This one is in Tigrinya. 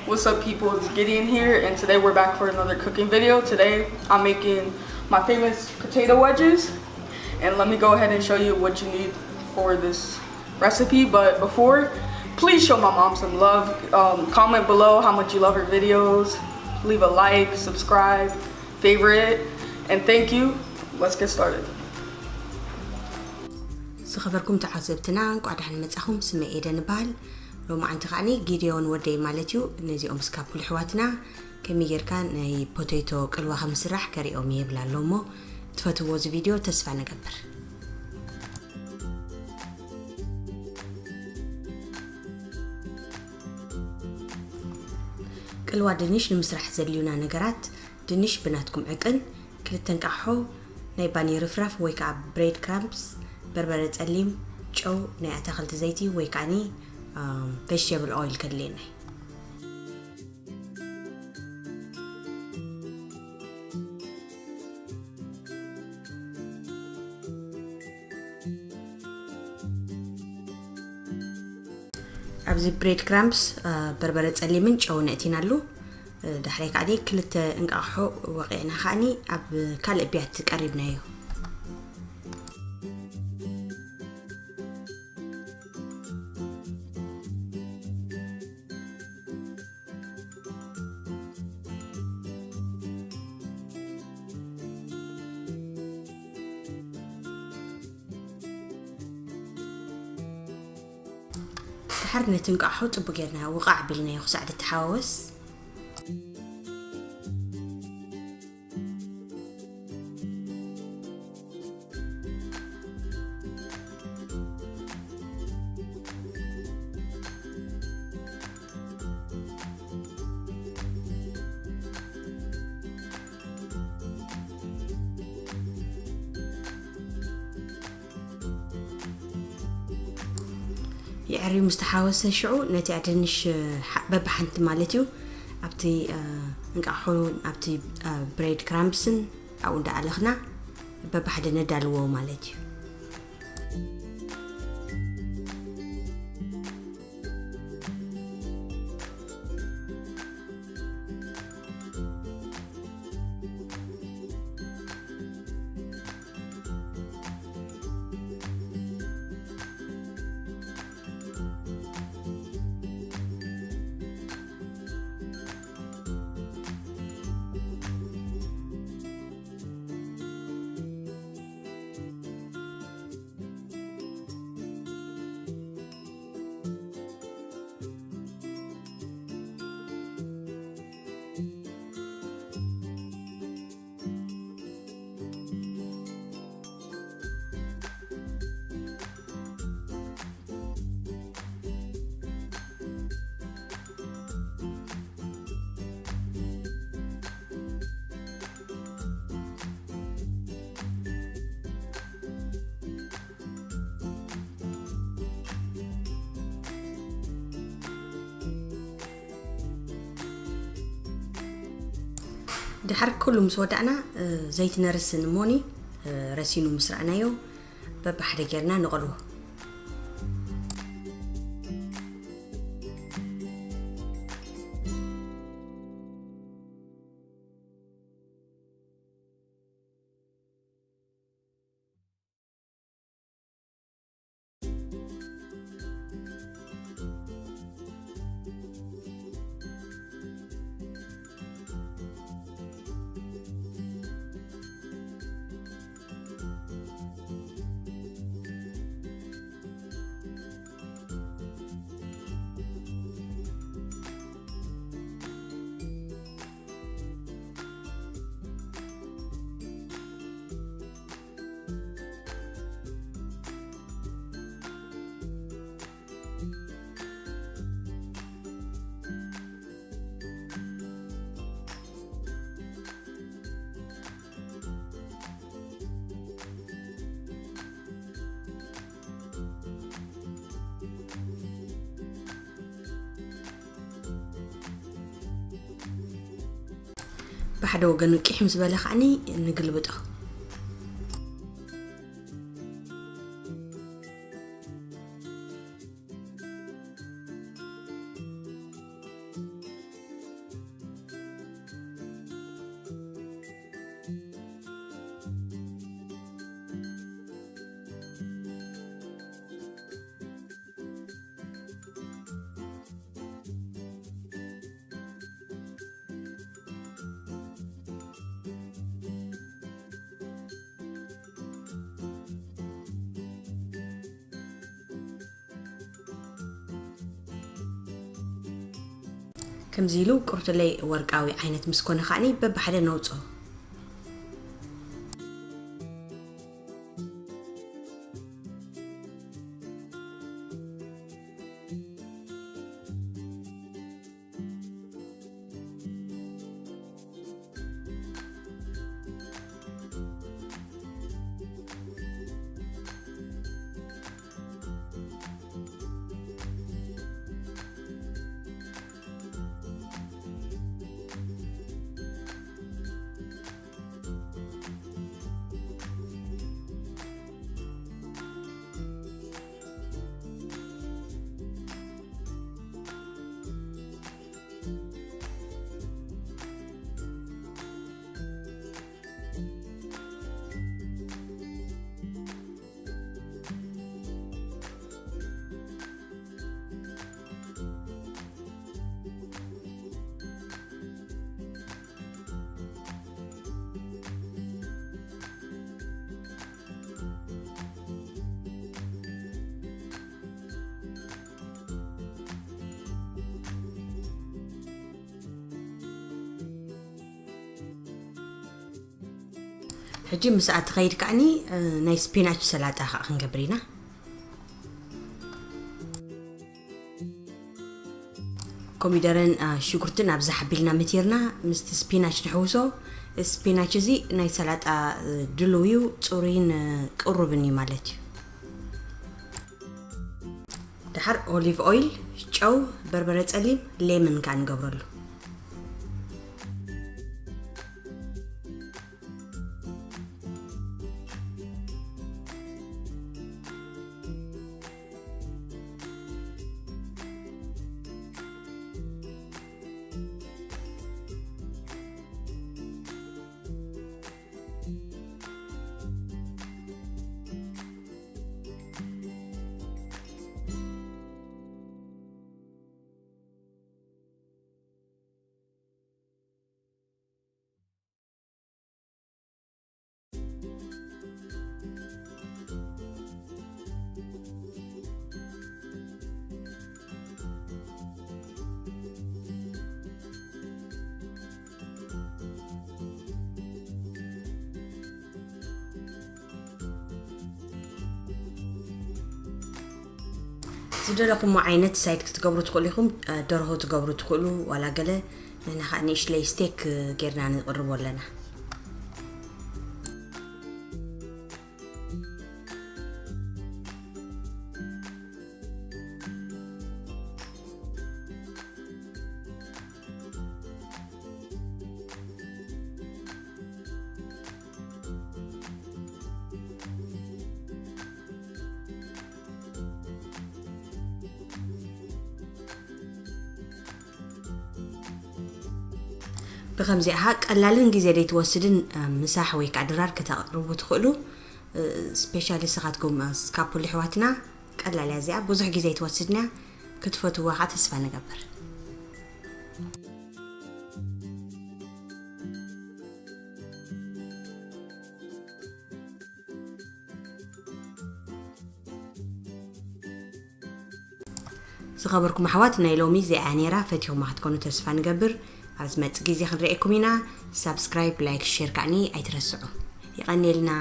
What's up, people? It's Gideon here, and today we're back for another cooking video. Today I'm making my famous potato wedges, and let me go ahead and show you what you need for this recipe. But before, please show my mom some love. Um, comment below how much you love her videos. Leave a like, subscribe, favorite, and thank you. Let's get started. ዝኸበርኩም ተዓዘብትና፣ እንቋዕ ደሓን መጻኹም። ስመይ ኤደን እበሃል። ሎማዓንቲ ከዓኒ ጊድዮን ወደይ ማለት እዩ፣ ነዚኦም ስካፕል ኣሕዋትና ከመይ ጌርካ ናይ ፖቴቶ ቅልዋ ከም ዝስራሕ ከሪኦም እየ ይብል ኣሎ እሞ፣ ትፈትዎ እዚ ቪድዮ ተስፋ ንገብር። ቅልዋ ድንሽ ንምስራሕ ዘድልዩና ነገራት፣ ድንሽ ብናትኩም ዕቅን፣ ክልተ እንቃሖ፣ ናይ ባኒ ርፍራፍ ወይ ከዓ ብሬድ ክራምፕስ፣ በርበረ ጸሊም፣ ጨው፣ ናይ ኣታኽልቲ ዘይቲ ወይ ከዓኒ ቬጅቴብል ኦይል ከድልየና እዩ። ኣብዚ ብሬድ ክራምፕስ በርበረ ጸሊምን ጨውን እቲናሉ። ዳሕራይ ከዓኒ ክልተ እንቃቕሖ ወቒዕና ከዓኒ ኣብ ካልእ ብያቲ ቀሪብናዮ። ድሓር ነቲ እንቃቕሖ ጽቡቕ ጌርና ውቓዕ ኣቢልናዮ ክሳዕ ዝተሓዋወስ። የዕርዩ ምስ ተሓወሰ ሽዑ ነቲ ድንሽ በብሓንቲ ማለት እዩ ኣብቲ እንቃቑሖን ኣብቲ ብሬድ ክራምብስን ኣብኡ እንዳኣለኽና በብሓደ ነዳልዎ ማለት እዩ። ድሓር ኩሉ ምስ ወዳእና ዘይቲ ነርስን እሞኒ ረሲኑ ምስ ረኣናዮ በብሓደ ጌርና ንቐልዎ። ብሓደ ወገን ቂሕ ምስ በለ ከዓኒ ንግልብጦ። ከምዚ ኢሉ ቁርትለይ ወርቃዊ ዓይነት ምስ ኮነ ከዓኒ በብሓደ ነውፅኦ። ሕጂ ምስኣ ትኸይድ ከዓኒ ናይ ስፒናች ሰላጣ ከዓ ክንገብር ኢና። ኮሚደረን ሽጉርትን ኣብዚ ሓቢልና መቲርና ምስቲ ስፒናች ንሕውሶ። ስፒናች እዚ ናይ ሰላጣ ድልው እዩ፣ ፅሩይን ቅሩብን እዩ ማለት እዩ። ድሓር ኦሊቭ ኦይል፣ ጨው፣ በርበረ ፀሊም፣ ሌመን ከዓ ንገብረሉ። ዝደለኹሞ ዓይነት ሳይድ ክትገብሩ ትኽእሉ ኢኹም። ደርሆ ትገብሩ ትኽእሉ፣ ዋላ ገለ። ንሕና ከዓ ንእሽለይ ስቴክ ጌርና ንቕርቦ ኣለና። ብከምዚኣ ቀላልን ግዜ ዘይትወስድን ምሳሕ ወይ ከዓ ድራር ከተቕርቡ ትኽእሉ። ስፔሻሊ ንስኻትኩም ስካፑል ኣሕዋትና ቀላል እያ እዚኣ፣ ብዙሕ ግዜ ኣይትወስድን እያ። ክትፈትዋ ከዓ ተስፋ ንገብር። ዝኸበርኩም ኣሕዋት፣ ናይ ሎሚ እዚኣ ነይራ። ፈቲኹማ ክትኮኑ ተስፋ ንገብር። ኣብ ዝመጽእ ግዜ ክንርእየኩም ኢና። ሳብስክራይብ፣ ላይክ፣ ሼር ከዓኒ ኣይትረስዑ። ይቐንየልና።